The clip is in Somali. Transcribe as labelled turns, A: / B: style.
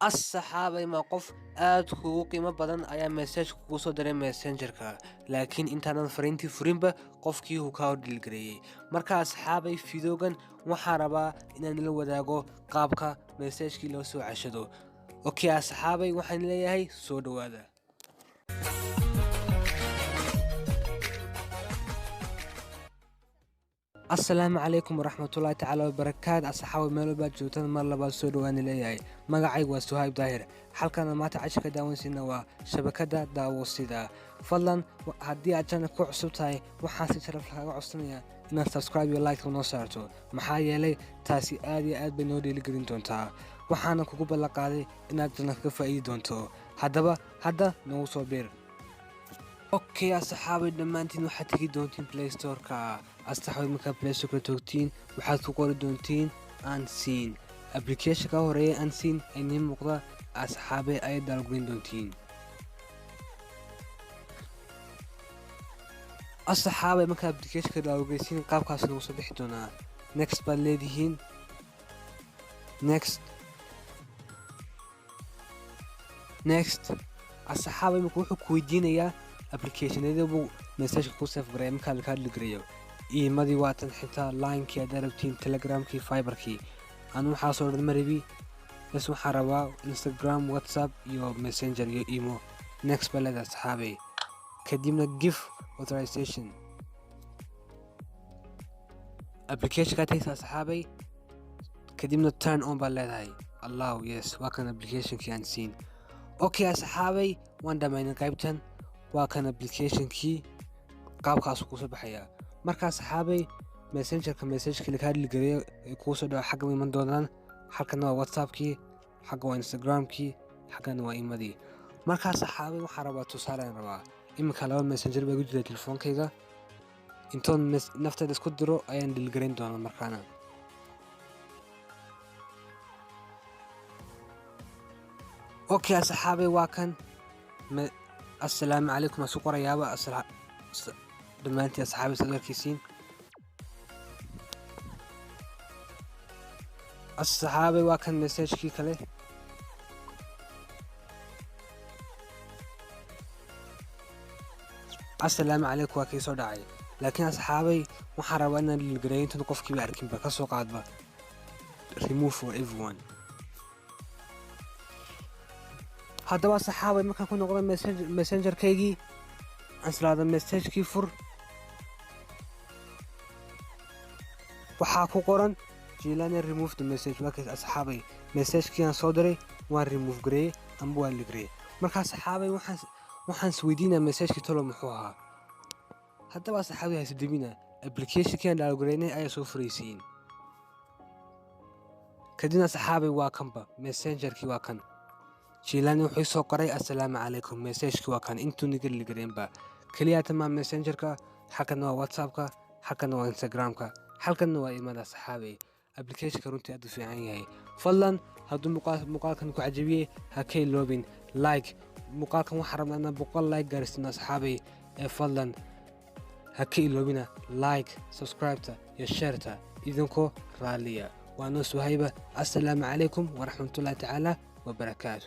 A: Asxaabay, ma qof aad kugu qiimo badan ayaa message kugu soo diray Messengerka, laakiin intaanan fariintii furinba qofkii uu kaa delete gareeyey? Marka asxaabay, videogan waxaan rabaa inaan la wadaago qaabka messagekii loo soo ceshado. Okay asxaabay, waxaan leeyahay soo dhowaada. Asalaamu calaykum waraxmatullaahi tacaala wabarakaat. Asxaaba, meel walbaad joogtaan, mar labaad soo dhawaana leeyahay. Magacaygu waa Suhayb Daahir. Halkana maanta cashir ka daawansiina waa shabakadda Daawosida. Fadlan, haddii aad channel ku cusub tahay, waxaan si sharaf kaaga codsanayaa inaad subscribe iyo like noo saarto, maxaa yeelay taasi aad iyo aad bay noo dhiirigelin doontaa, waxaana kugu ballanqaaday inaad channel ka faa'iidi doonto. Haddaba hadda noogu soo biir. Okay asxaabay, dhammaantiin waxaad tegi doontiin Play Storeka. Asxaabay, markaa Play Storeka toogtiin, waxaad ku qori doontiin Unseen. Applicationka horeeya Unseen ay nii muuqda, asxaabay, ayay downloadgareyn doontiin. Asxaabay, markaa applicationka downloadgareysiin, qaabkaas nagu soo bixi doonaa. Next baad leedihiin, next, next. Asxaabay, marka wuxuu ku weydiinayaa applicationada buu messageka ku save gareeya markaa lakaa delete gareeyo. Imoadii waatan, xitaa Linekii haddaa rabtiin, Telegramkii, Viberkii. Anu waxaasoo dhan ma rabi, bas waxaan rabaa Instagram, WhatsApp iyo Messenger iyo imo. Next baa leedahay asxaabay, kadibna give authorization. Applicationka tagsa asxaabay, kadibna turn on baa leedahay, allow, yes. Waa kan applicationkii Unseen. Okay asxaabay, waan dhamaynay qaybtan. Waa kan applicationkii, qaabkaasuu kusoo baxayaa. Markaa asxaabay, Messengerka messagekii lakaa delete gareeyo ay kuu soo dhaco xagga iman doonaan. Halkana waa WhatsAppkii, xagga waa Instagramkii, xaggana waa imoadii. Markaa saxaabay, waxaan rabaa tusaaleen rabaa. Iminka laba Messenger baa ku jira telefoonkayga. Intoon nafteeda isku diro ayaan delete garayn doonaa markaana. Okay asxaabay, waa kan. Assalaamu calaykum asu qorayaaba dhammaantiin asxaabay, saad arkaysiin. Asxaabay, waa kan messagekii kale. Assalaamu calaykum waa kii soo dhacay, laakiin asxaabay, waxaan rabaa inaan delete gareeyo intan qofkiiba arkinba. Ka soo qaadba remove for everyone. Haddaba saxaabay, markaan ku noqdo Messengerkaygii, aan islaado messagekii fur, waxaa ku qoran "Jilani remove the message". Waa kaas asxaabay, messagekii aan soo diray waan remove gareeyey amba waan delete gareeyey. Markaa saxaabay, waxaan isweydiinaa messagekii tolo muxuu ahaa? Haddaba asxaabay, hayse debina. Applicationkii aan download gareynay ayaa soo furaysiin. Kadibna saxaabay, waa kanba Messengerkii, waa kan. Jilani wuxuu soo qoray "assalaamu calaykum". Messagekii waa kan, intuu niga delete gareenba keliya tamaa Messengerka. Halkana waa WhatsAppka, halkana waa Instagramka, halkanna waa imoada. Saxaabay, applicationka runtii aad u fiican yahay. Fadlan, hadduu muuqaalkan ku cajabiyey, ha ka iloobin like. Muuqaalkan waxaan rabnaa inaan 100 like gaarsiino asxaabay, ee fadlan ha ka iloobina like, subscribeta iyo shareta, idinkoo raalliya. Waa noo Suhayba. Assalaamu calaykum waraxmatullahi tacaala wabarakaatu.